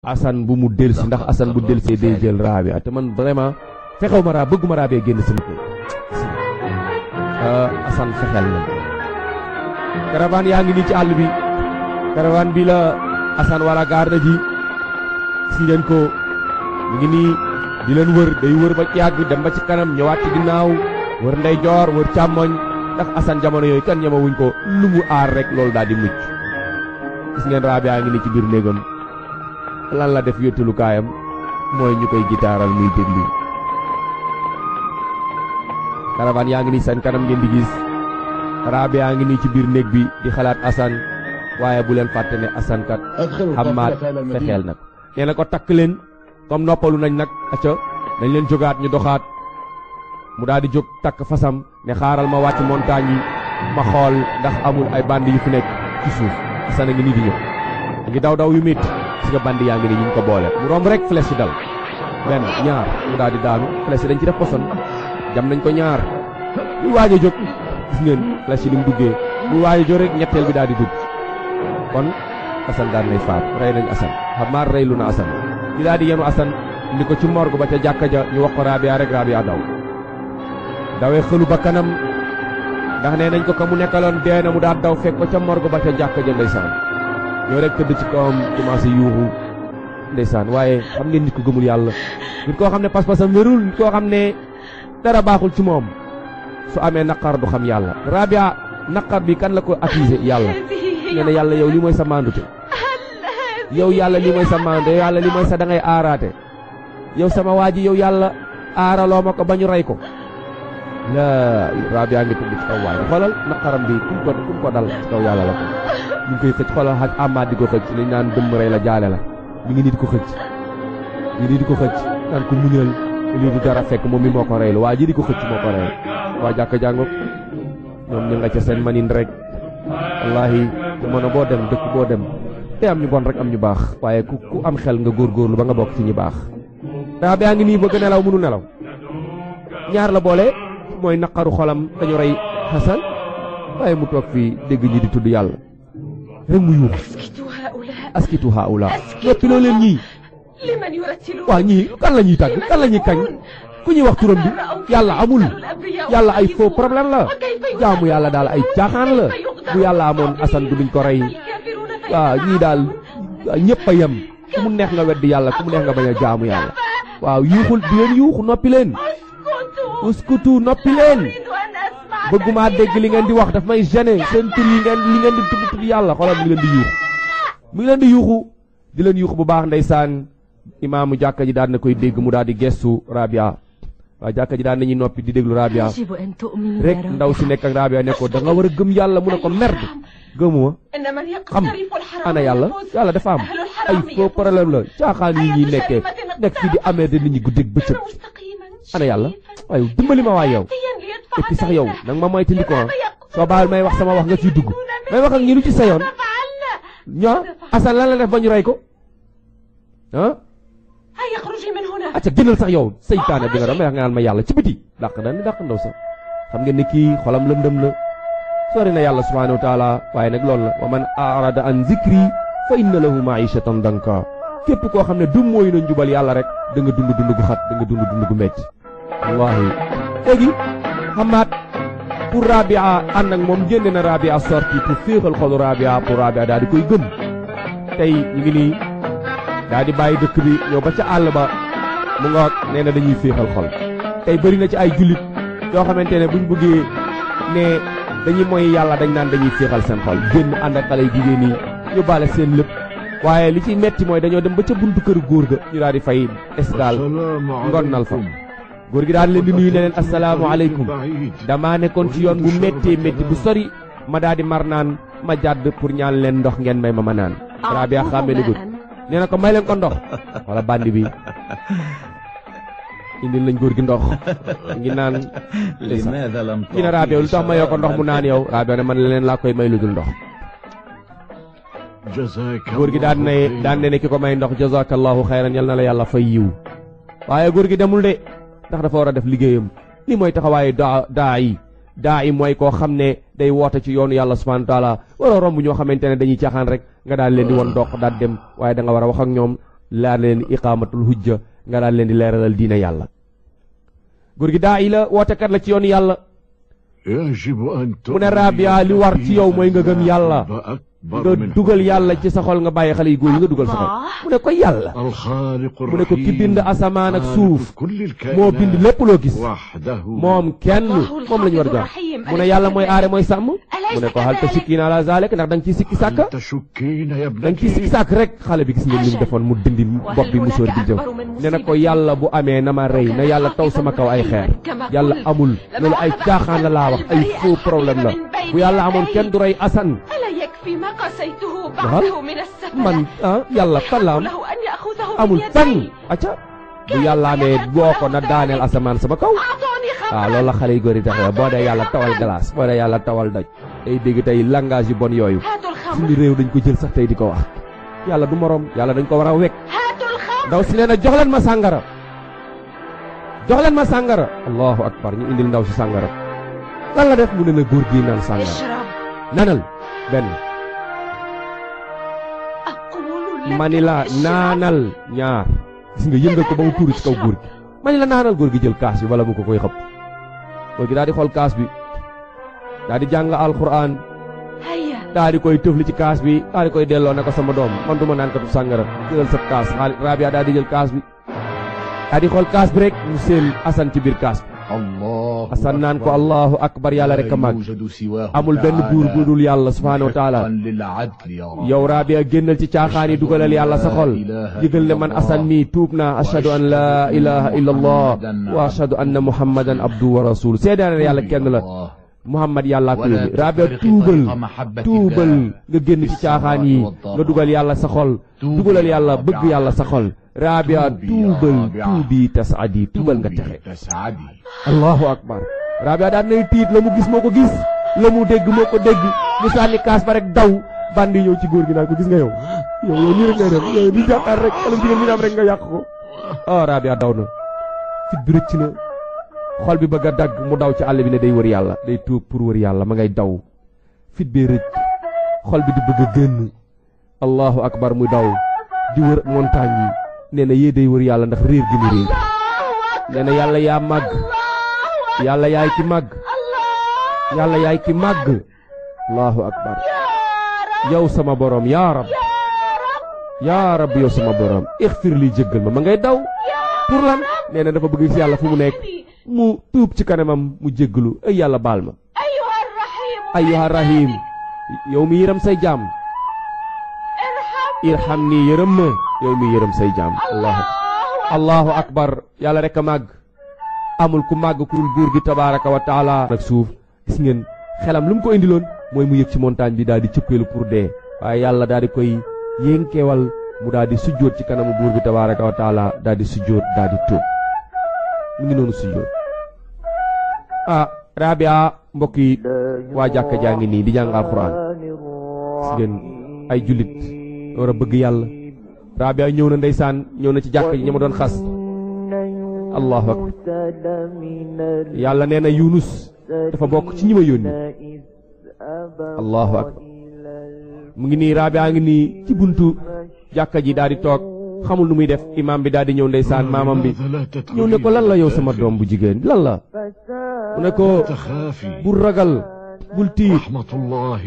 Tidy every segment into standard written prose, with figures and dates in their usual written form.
Assane bu mu delsi ndax Assane bu delsee day jël Rabia te man vraiment fexew ma bëgguma Rabia génn sama kër Assane fexeel na caravane yaa ngi nii ci àll bi caravane bi la Assane wala garde ji si ngeen ko mu ngi nii di leen wër day wër ba ci yàgg dem ba ci kanam ñëwaat ci ginnaaw wër ndeyjoor wër càmmoñ ndax Assane jamono yooyu kan ñemewuñ ko lu mu aar rek loolu daal di mucc gis ngeen Rabia ngi nii ci biir néegam lan la def yóttalu kaayam mooy ñu koy gitaaral muy déglu caravane yaa ngi nii seen kanam ngeen di gis Rabia ngi nii ci biir néeg bi di xalaat Assane waaye bu leen fàtte ne Assane kat Hamad fexeel nag nee na ko takk leen comme noppalu nañ nag acca nañ leen jógaat ñu doxaat mu daal di jóg takk fasam ne xaaral ma wàcc montagne yi ma xool ndax amul ay bandi yu fi nekk ci suuf Assane a ngi nii di ñëw ngi daw daw yu métti si nga bandi yaa ngi nii ñu ngi ko boole mu romb rek flèche yi dal benn ñaar mu daal di daanu flèche yi dañ ci def poson jam nañ ko ñaar muy waaj a jóg gis ngeen flèche yi ni mu duggee muy waaj a jóg rek ñetteel bi daal di dugg kon Assane daan nay faat rey nañ Assane Hamad reylu na Assane ñu daal di yenu Assane indi ko ci morgue ba ca jàkka ja ñu wax ko Rabia rek Rabia daw dawee xëlu ba kanam ndax nee nañ ko ka mu nekkaloon dee na mu daal daw fekk ko ca morgue ba ca jàkka ja ndeysaan ñoo rek tëdd ci kawam commencé yuuxu ndeysaan waaye xam ngeen nit ku gëmul yàlla nit koo xam ne pas-pasam wérul nit koo xam ne dara baaxul ci moom su amee naqar du xam yàlla Rabia naqar bi kan la ko accusé yàlla nee na yàlla yow li mooy sa mandute yow yàlla li mooy sa mandute yow yàlla li mooy sa da ngay aaraate yow sama waa ji yow yàlla aaraloo ma ko ba ñu rey ko la Rabia ngi tëdd ci kaw waaye xoolal naqaram bi kum ko dal ci kaw yàlla la ko ñu ngi koy xëcc xoolal xaj Hamad di ko xëcc lañ naan dëmm rey la jaale la mi ngi nit ko xëcc mi ngi nit ko xëcc naan ko muñal lii du dara fekk moom mi moo ko reylu waa ji di ko xëcc moo ko reylu waa jàkka jàngo ñoom ñu nga ca seen manin rek wallaahi jamono boo dem dëkk boo dem te am ñu bon rek am ñu baax waaye ku am xel nga góorgóorlu ba nga bokk ci ñi baax Rabia ngi nii bëgg nelaw mënu nelaw ñaar la boole mooy naqaru xolam dañu rey Assane waaye mu toog fii dégg ñi di tudd yàlla rek mu yuux askitu haula noppi loo leen ñii waa ñii kan la ñuy tàgg kan la ñuy kañ ku ñuy wax turam bi yàlla amul yàlla ay faux problème la jaamu yàlla daal ay caaxaan la bu yàlla amoon Assane du duñ ko rey waaw ñii daal ñëpp a yem ku mu neex nga weddi yàlla ku mu neex nga bañ a jaamu yàlla waaw yuuxul di leen yuuxu noppi leen uskutu noppi leen bëgguma dégg li ngeen di wax daf may gêner seen tur yi li ngeen di tudd yàlla xoolal mi ngi leen di yuuxu mi ngi leen di yuuxu di leen yuuxu bu baax ndeysaan imaamu jàkka ji daan na koy dégg mu daal di gestu Rabia waaw jàkka ji daan nañuy noppi di déglu Rabia rek ndaw si nekk ak Rabia ne ko da nga war a gëm yàlla mu ne ko merde gëmuma xam ana yàlla yàlla dafa am ay faux problème la caaxaan yi ñuy nekkee nekk fii di amee de nit ñi guddeeg bëccëg ana yàlla waaye dimbali ma waay yow et puis sax yow nag ma moy tindi ko soo baal may wax sama wax nga ciy dugg may wax ak ñi lu ci sayoon ñoo Assane lan la def ba ñu rey ko ah acca génnal sax yow seytaane bi nga doon may wax nga naan ma yàlla ci biti dàq na ni dàq ndaw sax xam ngeen ne kii xolam lëndëm la sori na yàlla subhanahu wa taala waaye nag loolu la wa man arada an zikri fa inna lahu maishatan danka képp koo xam ne du mooy na njubal yàlla rek da nga dund dund gu xat da nga dund dund gu metti wallahi léegi Hamad pour Rabia ànd ak moom génne na Rabia sorti pour féexal xolu Rabia pour Rabia daal di koy gëm tey ñu ngi nii daal di bàyyi dëkk bi ñëw ba ca àll ba mu nga nee na dañuy féexal xol tey bëri na ci ay jullit yoo xamante ne buñ bëggee ne dañuy mooy yàlla dañ naan dañuy féexal seen xol génn ànd ak xale yu jigéen yi yóbbaale seen lépp waaye li ci metti mooy dañoo dem ba ca buntu kër góor ga ñu daal di fay esgal ngonnal fa góor gi daal leen di nuyu ne leen asalaamaaleykum damaa nekkoon ci yoon bu méttee métti bu sori ma daal di mar naan ma jàdd pour ñaan leen ndox ngeen may ma naan Rabia xàmmee ni gut nee na ko may leen ko ndox wala bandi bi indil lañ góor gi ndox ngi naan ñu ne Rabia lu tax mayoo ko ndox mu naan yow Rabia ne man leen laa koy may lu dul ndox góor gi daan ne ki ko may ndox jazakallahu xayran yal na la yàlla fay yiw waaye góor gi demul de ndax dafa war a def liggéeyam li mooy taxawaayu daa yi mooy koo xam ne day woote ci yoonu yàlla subhanahu wa taala waroo romb ñoo xamante ne dañuy caaxaan rek nga daal leen di won dox daal dem waaye da nga war a wax ak ñoom leer leen iqaamatul hujja nga daan leen di leeralal diina yàlla. góor gi daa la wootekat la ci yoonu yàlla. mu ne Rabia li war ci yow mooy nga gëm yàlla nga dugal yàlla ci sa xol nga bàyyi xale yu góor yi nga dugal sa xol. mu ne ko yàlla mu ne ko ki bind asamaan ak suuf moo bind lépp loo gis moom kenn moom la ñu war a jox. mu ne yàlla mooy aare mooy sàmm. mu ne ko hal tashukkiina ala zaalika ndax da nga ciy sikki sàkk da nga ciy sikki sàkk rek. xale bi gis ngeen li mu defoon mu dindi bopp bi musóor bi jëm. ne na ko yàlla bu amee na ma rey na yàlla taw sama kaw ay xeer. yàlla amul loolu ay caaxaan la laa wax ay faux problème la. bu yàlla amoon kenn du rey Assane. waaw man yàlla fan la am amul fan. acca bu yàlla amee boo ko na daaneel asamaan sama kaw. waaw loolu la xale yu góor yi taxawee boo dee yàlla tawal glace boo dee yàlla tawal doj. day dégg tey langage yu bon yooyu suñu réew dañ ko jël sax tey di ko wax. yàlla du morom yàlla dañ ko war a wekk. ndaw si nee na jox leen ma sàngara jox leen ma sàngara. allahu akbar ñu indil ndaw si sàngara. lan la def mu ne na góor gi naan sàngara. nanal benn. mani la naanal ñaar. gis nga yëngal ko ba mu tuuru ci kaw góor gi. mani la naanal góor gi jël kaas bi wala mu ko koy xëpp. góor gi daal di xool kaas bi daal di jàng alquran daal di koy tëfli ci kaas bi daal di koy delloo ne ko sama doom man du ma naan katu sàngara jëlal sa kaas. Rabia daal di jël kaas bi daal di xool kaas bi rek mu seen Assane ci biir kaas bi. Assane naan ko allahu akbar yàlla rek a mag amul benn buur bu dul yàlla subhaanahu wa taala. yow Rabia génnal ci caaxaan yi dugalal yàlla sa xol digal ne man Assane mii tuub naa ashhadu an laa ilaha illa allah wa ashhadu anna muhammadan abdu wa rasul. seedaan ne yàlla kenn la Muhammad yàlla ko yóbbu. Rabia tuubal nga génn ci caaxaan yi nga dugal yàlla sa xol dugalal yàlla bëgg yàlla sa xol. Rabia tuubal tuubi tasadi tuubal nga texe. allahu akbar. Rabia daan nay tiit la mu gis moo ko gis la mu dégg moo ko dégg mu sànni kaas ba rek daw. bandi ñëw ci góor gi naan ko gis nga yow nii rek ngay def yow ni jàkkaar rek xale jigéen mi am rek nga yàq ko. Rabia daw na fit bi rëcc na xol bi bëgg a dagg mu daw ci àll bi ne day wër yàlla day tuub pour wër yàlla ma ngay daw fit bee rëcc xol bi di bëgg a génn. allahu akbar muy daw di wër montagne yi nee na yee day wër yàlla ndax réer gi mu réer. nee na yàlla yaa màgg yàlla yaay ki màgg yàlla yaay ki màgg. allahu akbar yow sama borom yaa rab yow sama borom ixfir li jéggal ma ngay daw pour lan. nee na dafa bëgg ci yàlla fu mu nekk mu tuub ci kanamam mu jéggalu ay yàlla baal ma. ayyuha rahim yow mi yërëm say jaam irham nii yërëm ma yow mi yërëm say jaam. allahu akbar yàlla rek a màgg amul ku màgg ku dul buur gi tabaraka wa taala. nag suuf gis ngeen xelam lu mu ko indiloon mooy mu yëg ci montagne bi daal di cëppeelu pour dee waaye yàlla daal di koy yénkeewal mu daal di sujjóot ci kanamu buur bi tabaraka wa taala daal di sujjóot daal di tuub mu ngi noonu sujjóot. Rabia mbokk yi waa jàkka jaa ngi nii di jàng alxuraan gis ngeen ay jullit war a bëgg yàlla. Rabia ñëw na ndeysaan ñëw na ci jàkka ji ña ma doon xas. allahu akbar yàlla nee na Yunus dafa bokk ci ñi ma yónni. allahu akbar mu ngi nii Rabia ngi nii ci buntu jàkka ji daal di toog xamul nu muy def. imaam bi daal di ñëw ndeysaan maamam bi ñëw ne ko lan la yow sama doom bu jigéen lan la. mu ne ko bul ragal bul tiit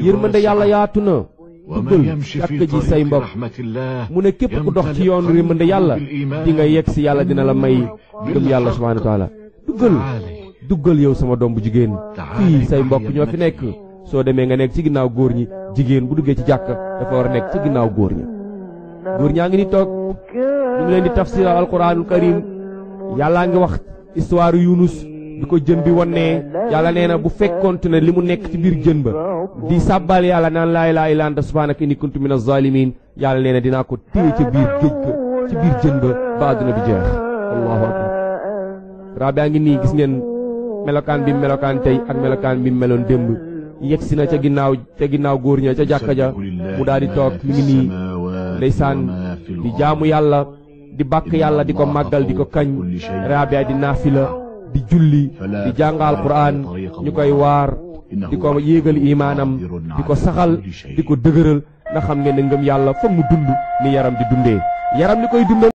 yërmande yàlla yaatu na duggal jàkka ji say mbokk. mu ne képp ku dox ci yoonu yërmande yàlla di nga yegg si yàlla dina la may gëm yàlla subhaanahu wa taala. duggal yow sama doom bu jigéen fii say mbokk ñoo fi nekk. soo demee nga nekk ci ginnaaw góor ñi jigéen bu duggee ci jàkka dafa war a nekk ci ginnaaw góor ñi. góor ñaa ngi ni toog ñu ngi leen di tafsir alquranul karim. yàllaa ngi wax histoire Yunus bi ko jën bi wonnee yàlla nee na bu fekkoonte ne li mu nekk ci biir jën ba di sàbbal yàlla naan laa ilaaha illa anta subhaanaka inni kuntu mina zaalimiin yàlla nee na dinaa ko téye ca biir géej ga ci biir jën ba àdduna bi jeex. allahu akbar. Rabia ngi nii gis ngeen melokaan bi melokaan tey ak melokaan bi meloon démb. yegsi na ca ginnaaw góor ña ca jàkka ja mu daal di toog mi ngi nii ndeysaan di jaamu yàlla di bàkk yàlla di ko màggal di ko kañ. Rabia di naafila di julli di jàngal Qur'an ñu koy waar di ko yéegal imaanam di ko saxal di ko dëgëral ndax xam ngeen ne ngëm yàlla foog mu dund ni yaram di dundee. yaram li koy dundal